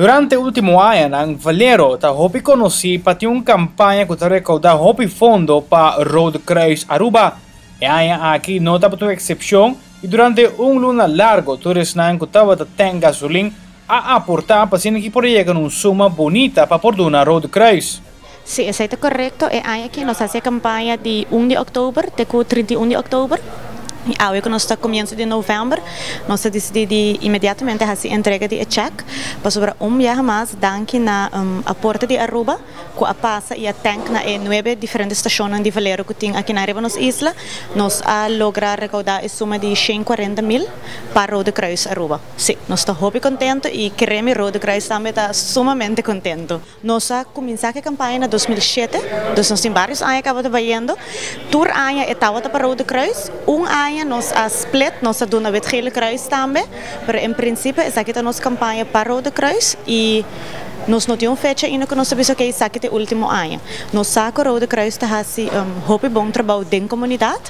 Durante ultimo añanan, Valero ta hopi conoci pa tin un campaña cu ta recauda hopi fondo pa Rode Kruis Aruba. E aña aki no tabata un excepcion y durante un luna largo tur esnan cu tabata tank gasolin a aporta pa asina cu por yega na un suma bunita pa por duna Rode Kruis. Si, esey ta corecto. E aña aki nos a haci e campaña di 1 di october te 31 di october. Y awe cu nos ta comienso di november, nos a dicidi di inmediatamente haci entrega di check. Pasobra un biaha mas, danki na aporte di Aruba, cu a pasa y a tank na e nuebe diferente stacion di Valero cu tin aki na riba nos isla, nos a logra recauda e suma di 140 mil pa Rode Kruis Aruba. Si, nos ta hopi contento y kere mi, Rode Kruis tambe ta sumamente contento. Nos a cuminsa e campaña na 2007, anto nos tin varios aña caba trahando. Tur aña e tabata pa Rode Kruis, un aña nos a split, nos a duna Wit Gele Kruis tambe, pero en principio esaki ta nos campaña pa Rode Kruis y nos no tin un fecha ainda cu nos sa cu esaki ta e ultimo aña. Nos sa cu Rode Kruis ta haci hopi bon trabou den comunidad,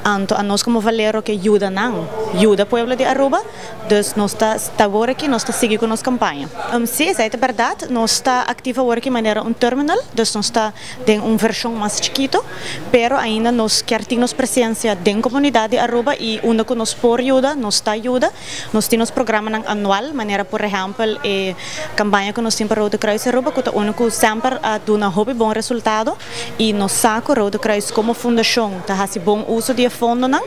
anto anos como Valero kier yuda nan, yuda pueblo di Aruba, dus nos ta awor aki, nos ta sigui cu nos campaña. Si, esey ta berdad, nos ta activo awor aki manera un terminal, dus nos ta den un version mas chikito, pero ainda nos kier tin presencia den comunidad di Aruba y unda cu nos por yuda, nos ta yuda. Nos tin programa anual, manera por ehempel e campaña cu nos tin pa Rode Kruis Aruba, cu ta uno cu semper a duna hopi bon resultado y nos sa cu Rode Kruis como fundacion ta haci bon uso di fondonan.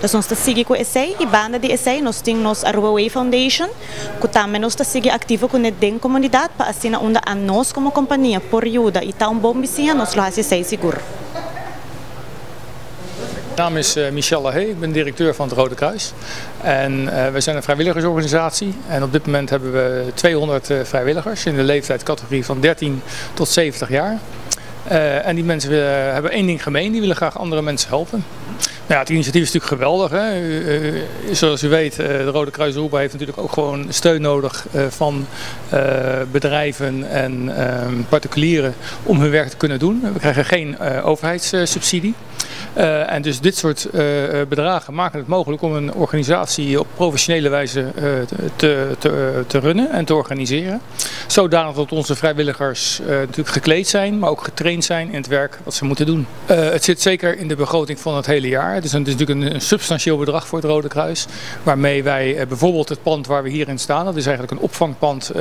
Anto nos ta sigui cu esey y banda di esey nos tin nos Aruba Way Foundation, cu tambe nos ta sigui activo cu den comunidad pa asina unda anos como compania por yuda y ta un bon bisiña, nos lo haci esey sigur. Mijn naam is Michel Lahey, ik ben directeur van het Rode Kruis. En we zijn een vrijwilligersorganisatie en op dit moment hebben we 200 vrijwilligers in de leeftijdscategorie van 13 tot 70 jaar. En die mensen hebben één ding gemeen, die willen graag andere mensen helpen. Nou ja, het initiatief is natuurlijk geweldig. Hè? Zoals u weet, de Rode Kruis Aruba heeft natuurlijk ook gewoon steun nodig van bedrijven en particulieren om hun werk te kunnen doen. We krijgen geen overheidssubsidie. En dus dit soort bedragen maken het mogelijk om een organisatie op professionele wijze te runnen en te organiseren. Zodanig dat onze vrijwilligers natuurlijk gekleed zijn, maar ook getraind zijn in het werk wat ze moeten doen. Het zit zeker in de begroting van het hele jaar. Het is natuurlijk een substantieel bedrag voor het Rode Kruis. Waarmee wij bijvoorbeeld het pand waar we hier in staan, dat is eigenlijk een opvangpand,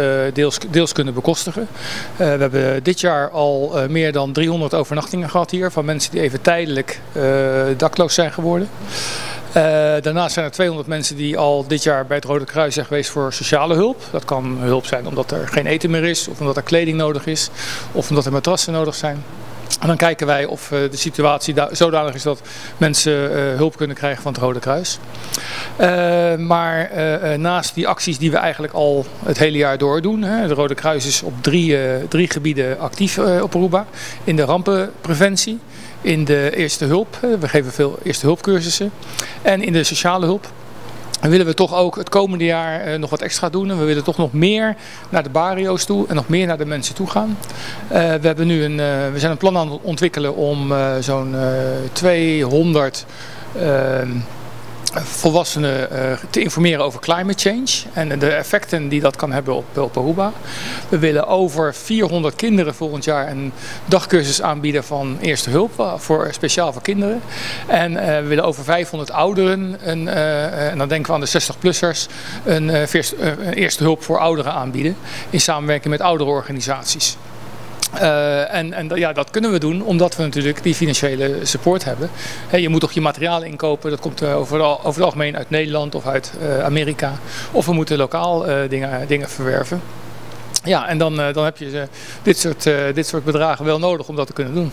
deels kunnen bekostigen. We hebben dit jaar al meer dan 300 overnachtingen gehad hier van mensen die even tijdelijk dakloos zijn geworden. Daarnaast zijn er 200 mensen die al dit jaar bij het Rode Kruis zijn geweest voor sociale hulp. Dat kan hulp zijn omdat er geen eten meer is, of omdat er kleding nodig is, of omdat er matrassen nodig zijn. En dan kijken wij of de situatie zodanig is dat mensen hulp kunnen krijgen van het Rode Kruis. Maar naast die acties die we eigenlijk al het hele jaar door doen. Hè, het Rode Kruis is op drie gebieden actief op Aruba. In de rampenpreventie, in de eerste hulp, we geven veel eerste hulpcursussen. En in de sociale hulp. En willen we toch ook het komende jaar nog wat extra doen. En we willen toch nog meer naar de barrio's toe en nog meer naar de mensen toe gaan. We zijn een plan aan het ontwikkelen om zo'n 200 volwassenen te informeren over climate change en de effecten die dat kan hebben op Aruba. We willen over 400 kinderen volgend jaar een dagcursus aanbieden van eerste hulp, speciaal voor kinderen. En we willen over 500 ouderen, en dan denken we aan de 60-plussers, een eerste hulp voor ouderen aanbieden in samenwerking met ouderenorganisaties. En ja, dat kunnen we doen omdat we natuurlijk die financiële support hebben. He, je moet toch je materialen inkopen, dat komt over het algemeen uit Nederland of uit Amerika. Of we moeten lokaal dingen verwerven. Ja, en dan heb je dit soort bedragen wel nodig om dat te kunnen doen.